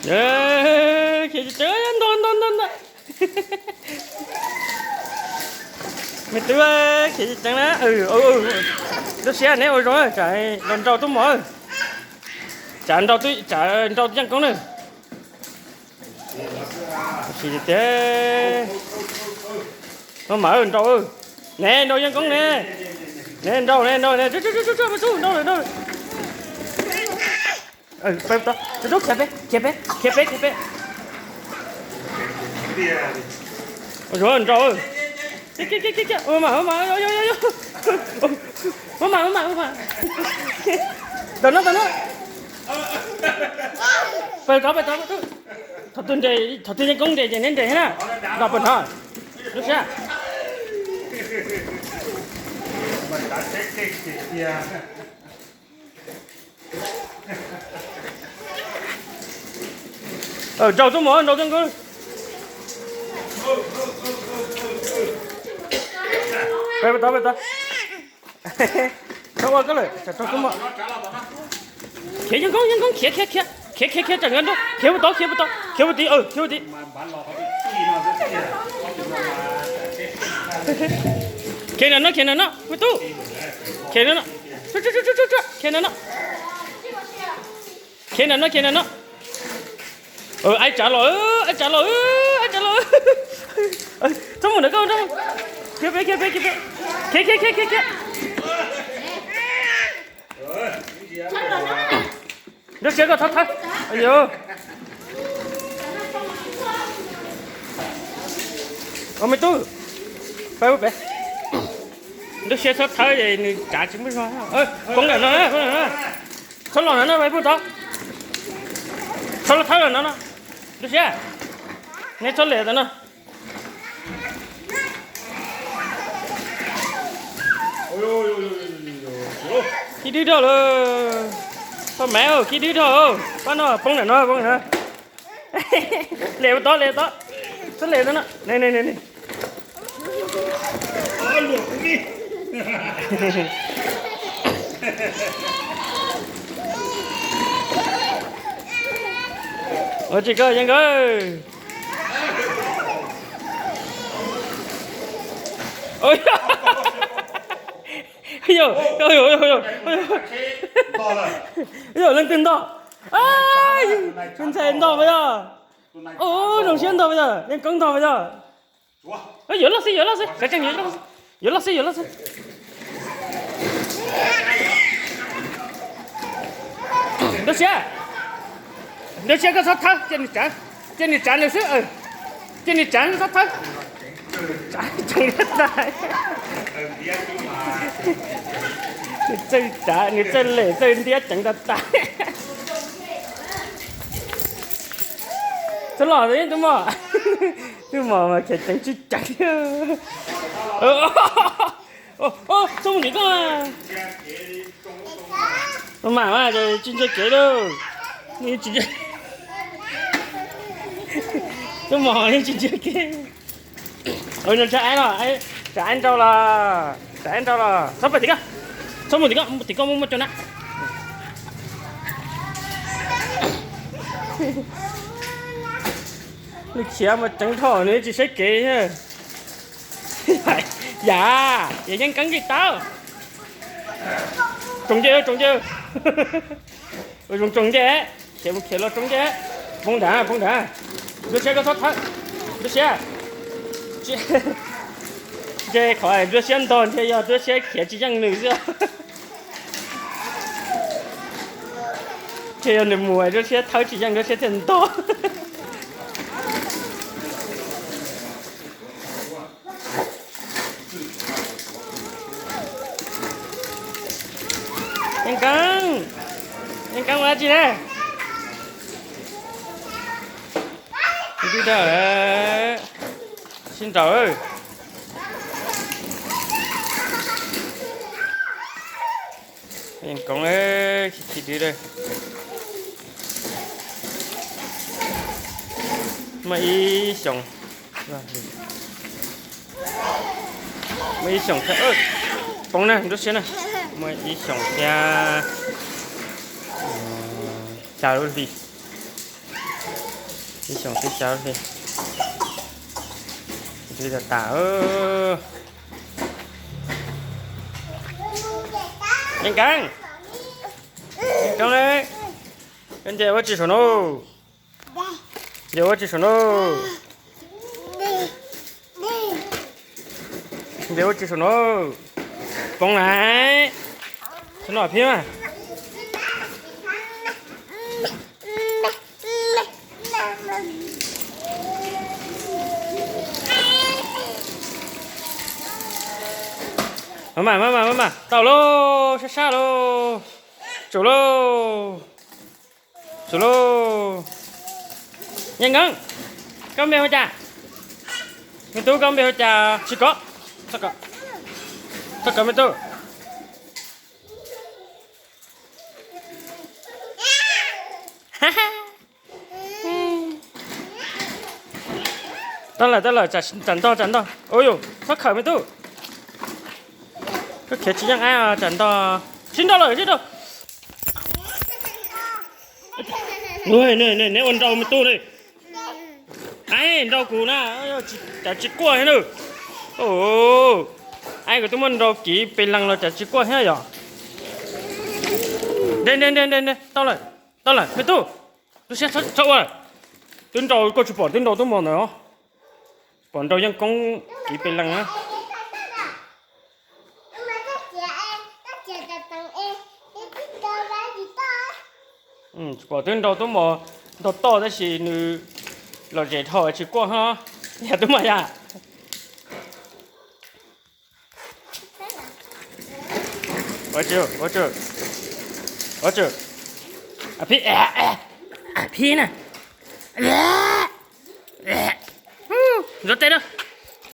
Khiav ceev ceev, ntau ntau ntau ntau. Me tub, khiav ceev ceev na. Nruab siab, neb ua zoo, tsam nrau tub mos, tsam nrau, tsam nrau yeej koob na. Tiag, maj mam nrau, ne nrau yeej koob ne, ne nrau ne nrau ne, nrau lawm nrau lawm. Khiav peb, khiav peb, khiav peb, khiav peb. Ua zoo nrau. Maj mam, maj mam, maj mam, maj mam. Tau no, tau no. Pawg tod, pawg tod, pawg tod. Thaum twg yeej koob nres ces neb nres thiab na. Los pawg tod. Lub siab. Nrau tub mos, nrau tub mos. Pawg tod, pawg tod. Txhob ua koj lawm, tsam raug tub mos. Khiav yeej koob, yeej koob, khiav, khiav, khiav, khiav, khiav, khiav tsam nkawd nrau, khiav puag tod, khiav puag tod, khiav puag tid, khiav puag tid. Khiav ntawm no, khiav ntawm no, me tub. Khiav ntawm no, khiav ntawm no, khiav ntawm no, khiav ntawm no. Aib tsav los, aib tsav los, aib tsav los. Txhob mus ntawm koj, khiav peb, khiav peb, khiav peb, khiav, khiav, khiav, khiav, khiav. Nruab siab koj txhob thawb. Yog, ua me tub, pab peb. Nruab siab txhob thawb es nws tsav tsis muaj zog. Poob ntawm no, poob ntawm no. Txhob los ntawm no, peb poob tod. Txhob los thawb los no no. Nruab siab, neb txhob lem ntawm no. Khib dwb dhau lawm. Poj maiv, khib dwb dhau. Pab no poob ntawm no, poob ntawm no. Lem tod, lem tod. Txhob lem ntawm no. Ua tsis koj yeej nkawd. Yog leej twg ntog? Tus ntxhais ntog puas yog? Zoo siab ntog puas yog? Yeej koob ntog puas yog? Yuav loj xwb, yuav loj xwb, sawv tsees yuav loj xwb. Yuav loj xwb, yuav loj xwb. Nruab siab, nruab siab koj txhob thawb, cia nws tsav, cia nws tsav nws xwb. Cia nws tsav, txhob thawb. Tsav tsees tas. Nws txawj tsav, nws txawj lem, txawj ntiab ceev tas tas. Txhob los tub mos, tub mos mas khiav ceev tsis ceev. Txhob mus tim koj. Mam mas tsis ntsia kev lauj. Tub mos tsis ntsia kev. Ua no tsam aib los, tsam aib nrau los, tsam aib nrau los, txhob pais tim koj, txhob mus tim koj, tim koj muaj muaj cov na. Nws khiav mas ceev dhau, nws tsis saib kev. Yam, yam yeej keeb tsis tau. Tsoom ncej, tsoom ncej. Ua zoo tsoom ncej, khiav mus khiav los tsoom ncej. Poob ntawd, poob ntawd. Nruab siab koj txhob thawb. Nruab siab. Ntshe qhov nruab siab ntog ntshe yog nruab siab khiav tsis yeej nws xwb. Ntshe yog nws mus nruab siab thawb tsis yeej nruab siab thiaj ntog. Yeej keeb, yeej keeb ua dab tsi na? Twb dag sib nraus. Yeej keeb, khib dwb. Muaj ib xyoos, muaj ib xyoos thiab, poob na, nruab siab na. Muaj ib xyoos thiab, xya lub hli. Ib xyoos twb xyaw li, twb tas tas. Yeej Keeb, Yeej Keeb, koj nce ua tsi saum no? Nce ua tsi saum no? Nce ua tsi saum no? Poob na. Tsis noj phib mas. Maj mam, maj mam, maj mam, tau lauj, sab sab lauj. Tsum lauj. Tsum lauj. Yeej Keeb, koj npe hu cas? Me tub, koj npe hu cas? Tsis kov, txhob kov, txhob kov me tub. Tau lawm, tau lawm, tsam ntog, tsam ntog. Ua yus, txhob khawm me tub. Koj khiav tsis yeej ab, tsam ntog. Sib nrau lawm, sib nrau. Neb ua nrau me tub li. Ab, nrau kuv na, cas tsis quaj thiab na. Ab, kuv twb muab nrau kiv pes lees los cas tsis quaj thiab yom. Nte, nte, nte, nte, tau lawm, tau lawm me tub. Lub siab txhob ua lawm. Twb nrau, koj tsis pom twb nrau tub mos ntawd os. Pom nrau Yeej Keeb kiv pes lees na. Tsis pom twb nrau tub mos ntog toj tab sis nws lom zem dhau tsis quaj ho. Yog tub mos yog. Ua tsi, ua tsi, ua tsi. Phib, phib na. Zov tes na.